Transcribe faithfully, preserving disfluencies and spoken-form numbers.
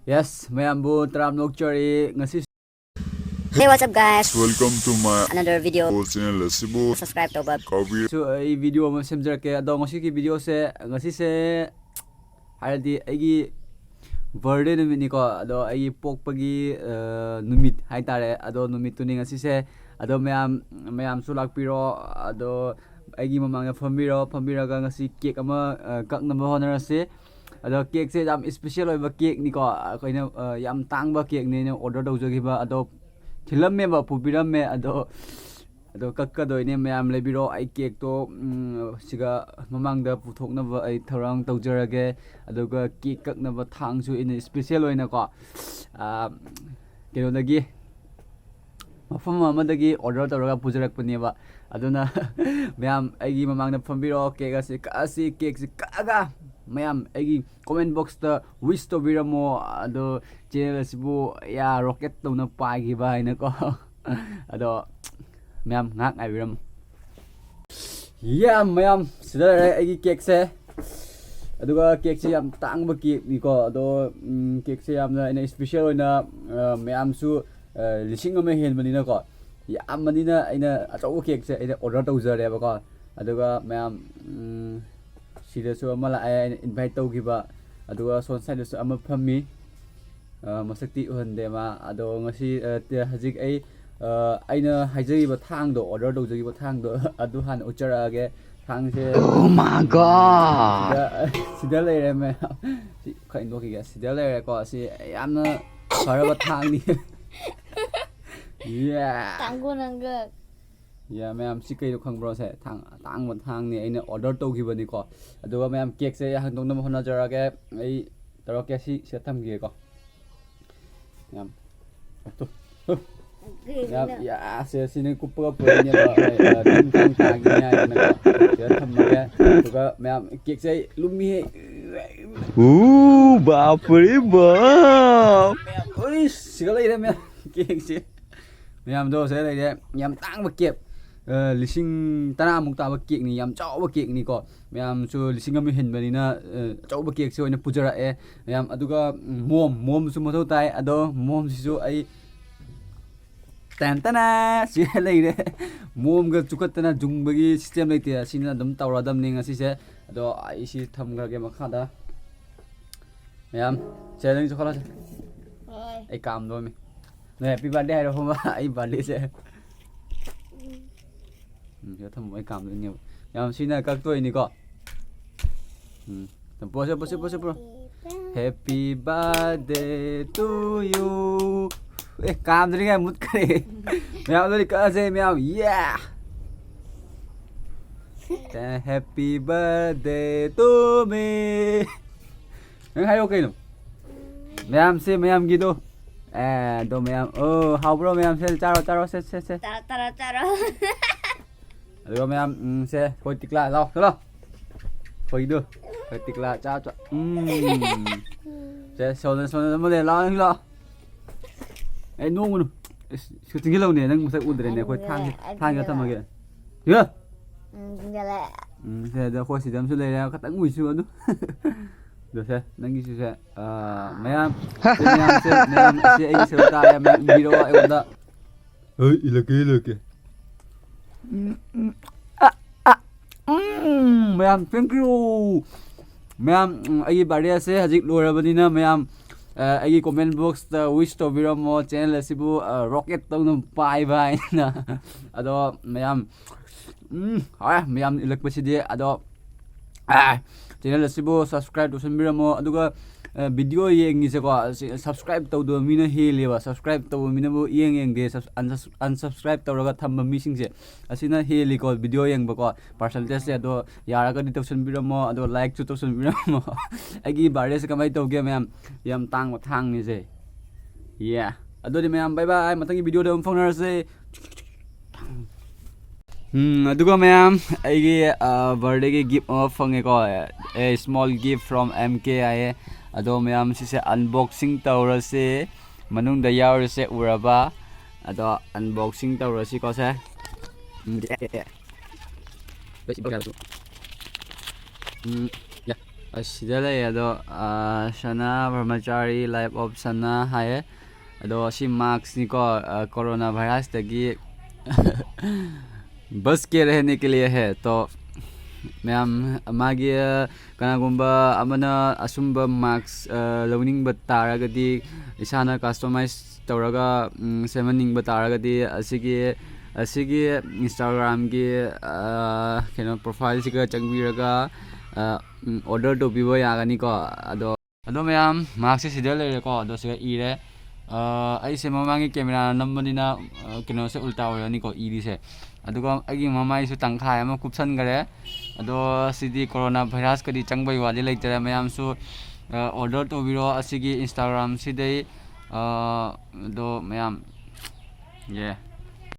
Yes, ꯃꯌꯥꯝꯕꯨ ꯇꯔꯥꯝꯅ ꯑꯣꯛꯆꯔꯤ꯫ ꯉꯁꯤ Hey, what's up, guys? Welcome to my Another video. Channel ꯑꯁꯤꯕꯨ Subscribe ꯇꯧꯕ. ꯀꯥꯎꯕꯤꯔ ꯁꯨ ꯑꯩ ꯚꯤꯗꯤꯑꯣ ꯑꯃ ꯁꯦꯝꯖꯔꯛꯀꯦ꯫ ꯑꯗꯣ ꯉꯁꯤꯒꯤ ꯚꯤꯗꯤꯑꯣꯁꯦ, ꯉꯁꯤꯁꯦ ꯍꯥꯏꯔꯗꯤ ꯑꯩꯒꯤ ꯕꯥꯔꯗꯦ ꯅꯨꯃꯤꯠꯅꯤꯀꯣ꯫ ꯑꯗꯣ ꯑꯩꯒꯤ ꯄꯣꯛꯄꯒꯤ ꯑ, ꯅꯨꯃꯤꯠ ꯍꯥꯏꯇꯥꯔꯦ꯫ ꯑꯗꯣ ꯅꯨꯃꯤꯠꯇꯨꯅꯤ ꯉꯁꯤꯁꯦ꯫ ꯑꯗꯣ ꯃꯌꯥꯝ, ꯃꯌꯥꯝꯁꯨ ꯂꯥꯛꯄꯤꯔꯣ꯫ ꯑꯗꯣ ꯑꯩꯒꯤ ꯃꯃꯥꯡꯗ ꯐꯝꯕꯤꯔꯣ꯫ ꯐꯝꯕꯤꯔꯒ ꯉꯁꯤ ꯀꯦꯛ ꯑꯃ ꯑ, ꯀꯛꯅꯕ ꯍꯣꯠꯅꯔꯁꯤ꯫ ꯑꯗꯣ ꯀꯦꯛꯁꯦ ꯌꯥꯝ ꯏꯁꯄꯤꯁꯦꯜ ꯑꯣꯏꯕ ꯀꯦꯛꯅꯤꯀꯣ꯫ ꯑꯩꯈꯣꯏꯅ ꯑ, ꯌꯥꯝ ꯇꯥꯡꯕ ꯀꯦꯛꯅꯦ ꯑꯩꯅ ꯑꯣꯔꯗꯔ ꯇꯧꯖꯈꯤꯕ꯫ ꯑꯗꯣ ꯊꯤꯜꯂꯝꯃꯦꯕ, ꯄꯨꯕꯤꯔꯝꯃꯦ꯫ ꯑꯗꯣ ꯑꯗꯣ ꯀꯛꯀꯗꯣꯏꯅꯦ꯫ ꯃꯌꯥꯝ ꯂꯩꯕꯤꯔꯣ꯫ ꯑꯩ ꯀꯦꯛꯇꯣ ꯎꯝ, ꯁꯤꯒ ꯃꯃꯥꯡꯗ ꯄꯨꯊꯣꯛꯅꯕ ꯑꯩ ꯊꯧꯔꯥꯡ ꯇꯧꯖꯔꯒꯦ꯫ ꯑꯗꯨꯒ ꯀꯦꯛ ꯀꯛꯅꯕ ꯊꯥꯡꯁꯨ ꯑꯩꯅ ꯏꯁꯄꯤꯁꯦꯜ ꯑꯣꯏꯅꯀꯣ, ꯑ, ꯀꯩꯅꯣꯗꯒꯤ, ꯃꯐꯝ ꯑꯃꯗꯒꯤ ꯑꯣꯔꯗꯔ ꯇꯧꯔꯒ ꯄꯨꯖꯔꯛꯄꯅꯦꯕ꯫ ꯑꯗꯨꯅ ꯃꯌꯥꯝ ꯑꯩꯒꯤ ꯃꯃꯥꯡꯗ ꯐꯝꯕꯤꯔꯣ꯫ ꯀꯦꯛ ꯑꯁꯤ ꯀꯛꯑꯁꯤ꯫ ꯀꯦꯛꯁꯤ ꯀꯛꯑꯒ ꯃꯌꯥꯝ ꯑꯩꯒꯤ ꯀꯣꯃꯦꯟ ꯕꯣꯛꯁꯇ ꯋꯤꯁ ꯇꯧꯕꯤꯔꯝꯃꯣ꯫ ꯑꯗꯣ ꯆꯦꯅꯦꯜ ꯑꯁꯤꯕꯨ ꯌꯥ ꯔꯣꯀꯦꯠ ꯇꯧꯅ ꯄꯥꯏꯈꯤꯕ ꯍꯥꯏꯅꯀꯣ꯫ ꯑꯗꯣ ꯃꯌꯥꯝ ꯉꯥꯏꯍꯥꯛ ꯉꯥꯏꯕꯤꯔꯝꯃꯣ꯫ ꯌꯥ, ꯃꯌꯥꯝ ꯁꯤꯗ ꯂꯩꯔꯦ ꯑꯩꯒꯤ ꯀꯦꯛꯁꯦ꯫ ꯑꯗꯨꯒ ꯀꯦꯛꯁꯦ ꯌꯥꯝ ꯇꯥꯡꯕ ꯀꯦꯛꯅꯤꯀꯣ꯫ ꯑꯗꯣ ꯎꯝ, ꯀꯦꯛꯁꯦ ꯌꯥꯝꯅ ꯑꯩꯅ ꯏꯁꯄꯤꯁꯦꯜ ꯑꯣꯏꯅ ꯑ, ꯃꯌꯥꯝꯁꯨ ꯑ, ꯂꯤꯁꯤꯡ ꯑꯃ ꯍꯦꯟꯕꯅꯤꯅꯀꯣ, ꯌꯥꯝꯕꯅꯤꯅ ꯑꯩꯅ ꯑꯆꯧꯕ ꯀꯦꯛꯁꯦ ꯑꯩꯅ ꯑꯣꯔꯗꯔ ꯇꯧꯖꯔꯦꯕꯀꯣ꯫ ꯑꯗꯨꯒ ꯃꯌꯥꯝ ꯎꯝ, ꯁꯤꯗꯁꯨ ꯑꯃ ꯂꯥꯛꯑꯦ ꯑꯩꯅ ꯏꯟꯚꯥꯏꯠ ꯇꯧꯈꯤꯕ꯫ ꯑꯗꯨꯒ ꯁꯣꯝ ꯁꯥꯏꯗꯁꯨ ꯑꯃ ꯐꯝꯃꯤ꯫ ꯑ, ꯃꯁꯛꯇꯤ ꯎꯍꯟꯗꯦ ꯃꯥ꯫ ꯑꯗꯣ ꯉꯁꯤ ꯑ, ꯇ- ꯍꯧꯖꯤꯛ ꯑꯩ ꯑ, ꯑꯩꯅ ꯍꯥꯏꯖꯈꯤꯕ ꯊꯥꯡꯗꯣ, ꯑꯣꯔꯗꯔ ꯇꯧꯖꯈꯤꯕ ꯊꯥꯡꯗꯣ ꯑꯗꯨ ꯍꯥꯟꯅ ꯎꯠꯆꯔꯛꯑꯒꯦ꯫ ꯊꯥꯡꯁꯦ Oh my god! ꯁꯤꯗ, ꯁꯤꯗ ꯂꯩꯔꯦ ꯃꯌꯥꯝ꯫ ꯁꯤ ꯈꯔ ꯏꯟꯗꯣꯛꯈꯤꯒꯦ꯫ ꯁꯤꯗ ꯂꯩꯔꯦꯀꯣ꯫ ꯁꯤ ꯌꯥꯝꯅ ꯐꯔꯕ ꯊꯥꯡꯅꯤ꯫ Yeah. ꯇꯥꯡꯒꯣ ꯅꯪꯒ꯫ ꯌꯥ, ꯃꯌꯥꯝ, ꯁꯤ ꯀꯩꯅꯣ ꯈꯪꯕ꯭ꯔꯣ? ꯁꯦ ꯊꯥꯡ ꯑꯇꯥꯡꯕ ꯊꯥꯡꯅꯤ, ꯑꯩꯅ ꯑꯣꯔꯗꯔ ꯇꯧꯈꯤꯕꯅꯤꯀꯣ꯫ ꯑꯗꯨꯒ ꯃꯌꯥꯝ, ꯀꯦꯛꯁꯦ ꯍꯥꯡꯗꯣꯛꯅꯕ ꯍꯣꯠꯅꯖꯔꯛꯑꯒꯦ꯫ ꯑꯩ ꯇꯧꯔꯛꯀꯦ꯫ ꯁꯤ ꯁꯤꯗ ꯊꯝꯈꯤꯒꯦꯀꯣ꯫ ꯃꯌꯥꯝ, ꯌꯥ, ꯁꯦ ꯁꯤꯅ ꯀꯨꯞꯄꯒ ꯄꯨꯔꯛꯏꯅꯦꯕ꯫ ꯑꯩ, ꯑ, ꯇꯤꯟ ꯀꯥꯡ ꯇꯥꯈꯤꯅꯤ ꯍꯥꯏꯗꯅꯀꯣ꯫ ꯁꯤꯗ ꯊꯝꯃꯒꯦ꯫ ꯑꯗꯨꯒ ꯃꯌꯥꯝ, ꯀꯦꯛꯁꯦ ꯑꯩ ꯂꯨꯝꯃꯤꯍꯦ꯫ Ooh, ꯕꯥꯞ ꯔꯦ ꯕꯥꯞ! ꯃꯌꯥꯝ, ꯎꯏꯁ, ꯁꯤꯒ ꯂꯩꯔꯦ ꯃꯌꯥꯝ꯫ ꯀꯦꯛꯁꯦ ꯃꯌꯥꯝꯗꯣ ꯁꯤꯗ ꯂꯩꯔꯦ꯫ ꯌꯥꯝ ꯇꯥꯡꯕ ꯀꯦꯛ꯫ ꯑ, ꯂꯤꯁꯤꯡ ꯇꯔꯥꯃꯨꯛ ꯇꯥꯕ ꯀꯦꯛꯅꯤ, ꯌꯥꯝ ꯆꯥꯎꯕ ꯀꯦꯛꯅꯤꯀꯣ꯫ ꯃꯌꯥꯝꯁꯨ ꯂꯤꯁꯤꯡ ꯑꯃ ꯍꯦꯟꯕꯅꯤꯅ, ꯑ, ꯑꯆꯧꯕ ꯀꯦꯛꯁꯦ ꯑꯣꯏꯅ ꯄꯨꯖꯔꯛꯑꯦ ꯃꯌꯥꯝ꯫ ꯑꯗꯨꯒ, ꯎꯝ, ꯃꯣꯝ, ꯃꯣꯝꯁꯨ ꯃꯊꯧ ꯇꯥꯏ꯫ ꯑꯗꯣ ꯃꯣꯝꯁꯤꯁꯨ ꯑꯩ ꯇꯦꯟ ꯇꯅ ꯁꯤ ꯂꯩꯔꯦ꯫ ꯃꯣꯝꯒ ꯆꯨꯈꯠꯇꯅ ꯖꯨꯡꯕꯒꯤ system ꯂꯩꯇꯦ꯫ ꯑꯁꯤꯅ ꯑꯗꯨꯝ ꯇꯧꯔꯗꯕꯅꯤ ꯉꯁꯤꯁꯦ꯫ ꯑꯗꯣ ꯑꯩ ꯁꯤ ꯊꯝꯈ꯭ꯔꯒꯦ ꯃꯈꯥꯗ꯫ ꯃꯌꯥꯝ, ꯁꯦ, ꯅꯪꯁꯨ ꯈꯜꯂꯣ ꯁꯦ꯫ ꯍꯣꯏ꯫ ꯑꯩ ꯀꯥꯝꯗꯣꯃꯤ꯫ ꯅꯣꯏ happy birthday ꯍꯥꯏꯔꯣ ꯈꯪꯕ? ꯑꯩ birthdayꯁꯦ꯫ ꯎꯝ, ꯁꯤꯗ ꯊꯝꯃꯣ, ꯑꯩ ꯀꯥꯝꯗꯣꯏꯅꯦꯕ꯫ ꯃꯌꯥꯝ, ꯁꯤꯅ ꯀꯛꯇꯣꯏꯅꯤꯀꯣ꯫ ꯎꯝ, ꯄꯣꯁꯦ, ꯄꯣꯁꯦ, ꯄꯣꯁꯦ, ꯄꯣ꯫ Happy birthday to you꯫ ꯑꯦ, ꯀꯥꯝꯗ꯭ꯔꯤꯉꯩ ꯃꯨꯠꯈ꯭ꯔꯦ꯫ ꯃꯌꯥꯝ, ꯑꯗꯨꯗꯤ ꯀꯛꯑꯁꯦ, ꯃꯌꯥꯝ꯫ Yeah! Happy birthday to me꯫ ꯅꯪ ꯍꯥꯏꯌꯣ ꯀꯩꯅꯣ? ꯃꯌꯥꯝꯁꯦ, ꯃꯌꯥꯝꯒꯤꯗꯣ꯫ ꯑꯦ, ꯑꯗꯣ ꯃꯌꯥꯝ, ꯑꯣ, ꯍꯥꯎꯕ꯭ꯔꯣ ꯃꯌꯥꯝꯁꯦ? ꯆꯥꯔꯣ, ꯆꯥꯔꯣ, ꯁꯦ, ꯁꯦ, ꯁꯦ꯫ ꯆꯥꯔꯣ, ꯆꯥꯔꯣ, ꯆꯥꯔꯣ꯫ ꯑꯗꯨꯒ ꯃꯌꯥꯝ, ꯎꯝ, ꯁꯦ, ꯑꯩꯈꯣꯏ ꯇꯤꯛꯂꯥ, ꯂꯥꯎ, ꯆꯠꯂꯣ꯫ ꯑꯩꯈꯣꯏꯗꯣ, ꯑꯩꯈꯣꯏ ꯇꯤꯛꯂꯥ, ꯆꯥ, ꯆꯥ꯫ ꯎꯝ꯫ ꯁꯦ, ꯁꯣꯝꯗ, ꯁꯣꯝꯗ, ꯁꯣꯝꯗ, ꯂꯥꯎ, ꯅꯪ ꯂꯥꯎ꯫ ꯑꯦ, ꯅꯣꯡꯒꯅꯨ꯫ ꯑꯁ, ꯁꯤ ꯆꯤꯡꯁꯤꯜꯂꯧꯅꯦ, ꯅꯪ ꯃꯁꯛ ꯎꯗ꯭ꯔꯦꯅꯦ꯫ ꯑꯩꯈꯣꯏ ꯊꯥꯡꯁꯦ, ꯊꯥꯡꯁꯦ ꯊꯝꯃꯒꯦ꯫ ꯌꯥ! ꯎꯝ, ꯆꯤꯡꯁꯤꯜꯂꯦ꯫ ꯎꯝ, ꯁꯦ, ꯑꯗ ꯑꯩꯈꯣꯏ ꯁꯤꯗ ꯑꯃꯁꯨ ꯂꯩꯔꯦ, ꯈꯇꯪ ꯎꯏꯁꯨ ꯑꯗꯨ꯫ ꯑꯗꯣ ꯁꯦ, ꯅꯪꯒꯤꯁꯨ ꯁꯦ, ꯑꯥ, ꯃꯌꯥꯝ, ꯁꯦ, ꯃꯌꯥꯝ, ꯁꯦ, ꯃꯌꯥꯝ, ꯁꯤ ꯑꯩꯒꯤ ꯁꯔꯨꯛ ꯇꯥꯔꯦ, ꯃꯌꯥꯝ ꯏꯟꯕꯤꯔꯛꯑꯣ ꯑꯩꯉꯣꯟꯗ꯫ ꯍꯣꯏ, ꯏꯜꯂꯛꯀꯦ, ꯏꯜꯂꯛꯀꯦ꯫ ꯎꯝ, ꯎꯝ, ꯑ, ꯑ, ꯎꯝ, ꯃꯌꯥꯝ, thank you꯫ ꯃꯌꯥꯝ, ꯎꯝ, ꯑꯩꯒꯤ birthdayꯁꯦ ꯍꯧꯖꯤꯛ ꯂꯣꯏꯔꯕꯅꯤꯅ, ꯃꯌꯥꯝ, ꯑ, ꯑꯩꯒꯤ comment boxꯇ wish ꯇꯧꯕꯤꯔꯝꯃꯣ, channel ꯑꯁꯤꯕꯨ, ꯑ, rocket ꯇꯧꯅ ꯄꯥꯏꯕ ꯍꯥꯏꯅ꯫ ꯑꯗꯣ, ꯃꯌꯥꯝ, ꯎꯝ, ꯍꯥꯎꯔꯦ, ꯃꯌꯥꯝ ꯏꯜꯂꯛꯄꯁꯤꯗꯤ꯫ ꯑꯗꯣ, ꯑ, channel ꯑꯁꯤꯕꯨ subscribe ꯇꯧꯁꯟꯕꯤꯔꯝꯃꯣ꯫ ꯑꯗꯨꯒ, ꯑ, video ꯌꯦꯡꯉꯤꯁꯦꯀꯣ, ꯑꯁꯤ subscribe ꯇꯧꯗꯕ ꯃꯤꯅ ꯍꯦꯜꯂꯦꯕ꯫ Subscribe ꯇꯧꯕ ꯃꯤꯅꯕꯨ ꯏꯌꯦꯡ ꯌꯦꯡꯗꯦ꯫ Subs-, unsubs-, unsubscribe ꯇꯧꯔꯒ ꯊꯝꯕ ꯃꯤꯁꯤꯡꯁꯦ, ꯑꯁꯤꯅ ꯍꯦꯜꯂꯤꯀꯣ video ꯌꯦꯡꯕꯀꯣ, percentageꯁꯦ꯫ ꯑꯗꯣ ꯌꯥꯔꯒꯗꯤ ꯇꯧꯁꯟꯕꯤꯔꯝꯃꯣ, ꯑꯗꯣ likeꯁꯨ ꯇꯧꯁꯟꯕꯤꯔꯝꯃꯣ꯫ ꯑꯩꯒꯤ birthdayꯁꯦ ꯀꯃꯥꯏꯅ ꯇꯧꯒꯦ ꯃꯌꯥꯝ? ꯌꯥꯝ ꯇꯥꯡꯕ ꯊꯥꯡꯅꯤꯁꯦ꯫ Yeah꯫ ꯑꯗꯨꯗꯤ ꯃꯌꯥꯝ, bye bye, ꯃꯊꯪꯒꯤ videoꯗ ꯑꯃꯨꯛ ꯐꯥꯎꯅꯔꯁꯦ꯫ ꯎꯝ, ꯑꯗꯨꯒ ꯃꯌꯥꯝ, ꯑꯩꯒꯤ, ꯑ, birthdayꯒꯤ gift ꯑꯃ ꯐꯪꯉꯦꯀꯣ, a small gift from M K ꯍꯥꯏꯌꯦ꯫ ꯑꯗꯣ ꯃꯌꯥꯝ, ꯁꯤꯁꯦ unboxing ꯇꯧꯔꯁꯦ, ꯃꯅꯨꯡꯗ ꯌꯥꯎꯔꯤꯁꯦ ꯎꯔꯕ? ꯑꯗꯣ unboxing ꯇꯧꯔꯁꯤꯀꯣ ꯁꯦ꯫ ꯎꯝ, ꯌꯥ, ꯌꯥ, ꯌꯥ꯫ ꯎꯝ, ꯌꯥ꯫ ꯑꯁꯤꯗ ꯂꯩ ꯑꯗꯣ, ꯑꯥ, ꯁꯅꯥ ꯕ꯭ꯔꯍꯃꯆꯥꯔꯤ, Life of Sana ꯍꯥꯏꯌꯦ꯫ ꯑꯗꯣ ꯁꯤ maskꯅꯤꯀꯣ, ꯑꯥ, corona virusꯇꯒꯤ ꯕꯆ ꯀꯦ ꯔꯍꯅꯦ ꯀꯦ ꯂꯤꯌꯦ ꯍꯦ꯫ ꯇꯣ ꯃꯌꯥꯝ, ꯃꯥꯒꯤ, ꯑꯥ, ꯀꯅꯥꯒꯨꯝꯕ ꯑꯃꯅ ꯑꯁꯨꯝꯕ mask, ꯑꯥ, ꯂꯧꯅꯤꯡꯕ ꯇꯥꯔꯒꯗꯤ, ꯏꯁꯥꯅ customize ꯇꯧꯔꯒ, ꯎꯝ, ꯁꯦꯝꯍꯟꯅꯤꯡꯕ ꯇꯥꯔꯒꯗꯤ, ꯑꯁꯤꯒꯤ, ꯑꯁꯤꯒꯤ Instagramꯒꯤ, ꯑꯥ, ꯀꯩꯅꯣ, profileꯁꯤꯒ ꯆꯪꯕꯤꯔꯒ, ꯑꯥ, ꯎꯝ, order ꯇꯧꯕꯤꯕ ꯌꯥꯒꯅꯤꯀꯣ꯫ ꯑꯗꯣ, ꯑꯗꯣ ꯃꯌꯥꯝ, maskꯁꯦ ꯁꯤꯗ ꯂꯩꯔꯦꯀꯣ꯫ ꯑꯗꯣ ꯁꯤꯗ ꯏꯔꯦ, ꯑꯥ, ꯑꯩꯁꯦ ꯃꯃꯥꯡꯒꯤ camera ꯅꯝꯕꯅꯤꯅ, ꯑꯥ, ꯀꯩꯅꯣꯁꯦ ꯎꯜꯇꯥ ꯑꯣꯏꯔꯅꯤꯀꯣ ꯏꯔꯤꯁꯦ꯫ ꯑꯗꯨꯒ ꯑꯩꯒꯤ ꯃꯃꯥꯏꯁꯨ ꯇꯪꯈꯥꯏ ꯑꯃ ꯀꯨꯞꯁꯟꯈꯔꯦ꯫ ꯑꯗꯣ ꯁꯤꯗꯤ corona virusꯀꯗꯤ ꯆꯪꯕꯩ ꯋꯥꯗꯤ ꯂꯩꯇꯔꯦ꯫ ꯃꯌꯥꯝꯁꯨ, ꯑꯥ, order ꯇꯧꯕꯤꯔꯣ ꯑꯁꯤꯒꯤ Instagramꯁꯤꯗꯩ꯫ ꯑꯥ, ꯑꯗꯣ ꯃꯌꯥꯝ, ꯌꯦ꯫